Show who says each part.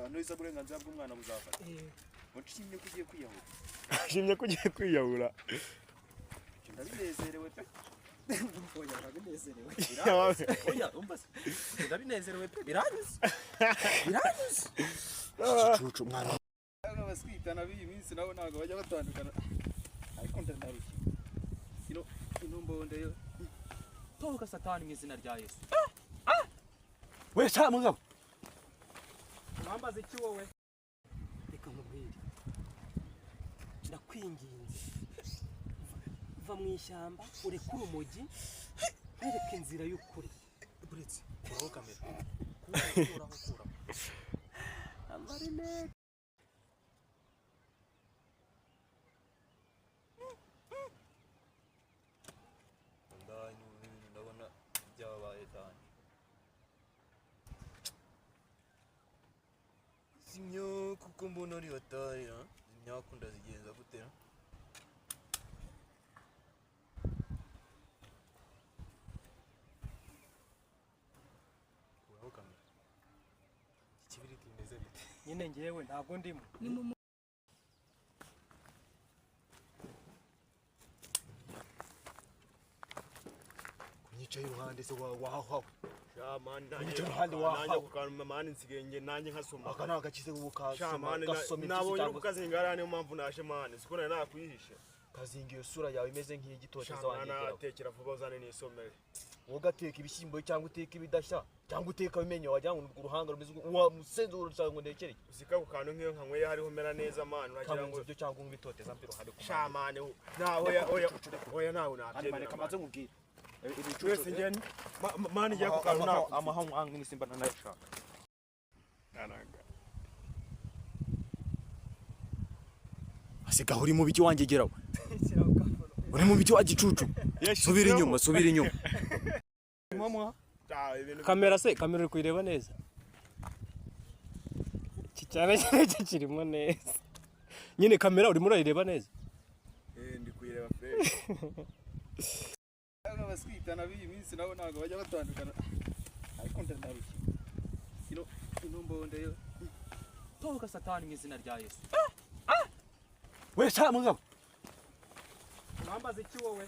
Speaker 1: Neza uburenganzira bw'umwana buzafata. Nshimye ko ugiye kwiyahura.
Speaker 2: Nshimye ko ugiye kwiyahura.
Speaker 1: Ndabinezerewe pe.
Speaker 3: Oya, urabinezerewe.
Speaker 1: Oya, umva se. Ndabinezerewe pe, biranyuze. Biranyuze.
Speaker 2: Igicucu mwana.
Speaker 1: Abaswitana b'iyi minsi nabo ntabwo bajya batandukana. Ariko ndanarushye. Ino ino mbonde yo.
Speaker 4: Toka satani mu izina rya Yesu.
Speaker 2: We sha mugabo.
Speaker 3: Urambaza iki wowe? Reka nkubwire. Ndakwinginze. Va mu ishyamba ureke urumogi, nkwereke inzira y'ukuri.
Speaker 4: Buretse, kuraho kamera. Kuraho, kuraho.
Speaker 3: Amarinete.
Speaker 1: Ndani ibintu ndabona byabaye dani. Zimya kuko mbona ari batarira. Zimya akunda zigenza gutera. Kuraho kamera. Ikibiriti bimeze bite?
Speaker 3: Nyine ngewe ntabwo ndimo.
Speaker 2: Kunyicaye iruhande se wahawe.
Speaker 5: Shamani
Speaker 2: Nicyo ruhande wahawe.
Speaker 5: nanjye kukanuma mani nsigaye nge nanjye nkasoma.
Speaker 2: Aka ni agakize ubu kasoma
Speaker 5: Shamani
Speaker 2: gasoma
Speaker 5: nabonye uri
Speaker 2: cyangwa
Speaker 5: kukazinga hariya niyo mpamvu naje mani siko nari nakwihishe.
Speaker 2: kazinga iyo sura yawe imeze nk'iy'igitoteza
Speaker 5: Shamani
Speaker 2: wanyegeraho.
Speaker 5: atekera vuba uzane n'isomere.
Speaker 2: Wowe ugateka ibishyimbo cyangwa uteka ibidashya cyangwa uteka bimenye wagira ngo ni uruhanga rumeze wa musenzi urashaka ngo ndekereye.
Speaker 5: Uzika ku kantu nk'iyo nkanyweye hariho mera neza mani uragira
Speaker 2: Kamunzu
Speaker 5: ngo
Speaker 2: ibyo cyangwa unywa ibitoteza mbi iruhande ku mpande.
Speaker 5: Shamani na oya oya oya nawe nabyemera.
Speaker 1: Reka nkubwire.
Speaker 5: Wese nge mani ngiye ku kantu nako.
Speaker 2: Amahanga anga n'isimba ntanayashaka.
Speaker 1: Asigaho uri mu biki wangegeraho. Uri mu biki wa gicucu. Subira inyuma, subira inyuma.
Speaker 3: Kamera se, kamera uri kuyireba neza. Iki cyane cyane kirimo neza. Nyine kamera urimo urayireba neza.
Speaker 5: Eh ndi kuyireba fresh.
Speaker 1: Abaswitana b'iyi minsi nabo ntabwo bajya batandukana. Ariko ndanarushye. Ino ino mbonde yo.
Speaker 4: Toka satani mu izina rya Yesu.
Speaker 2: We sha mugabo.
Speaker 3: Urambaza iki wowe?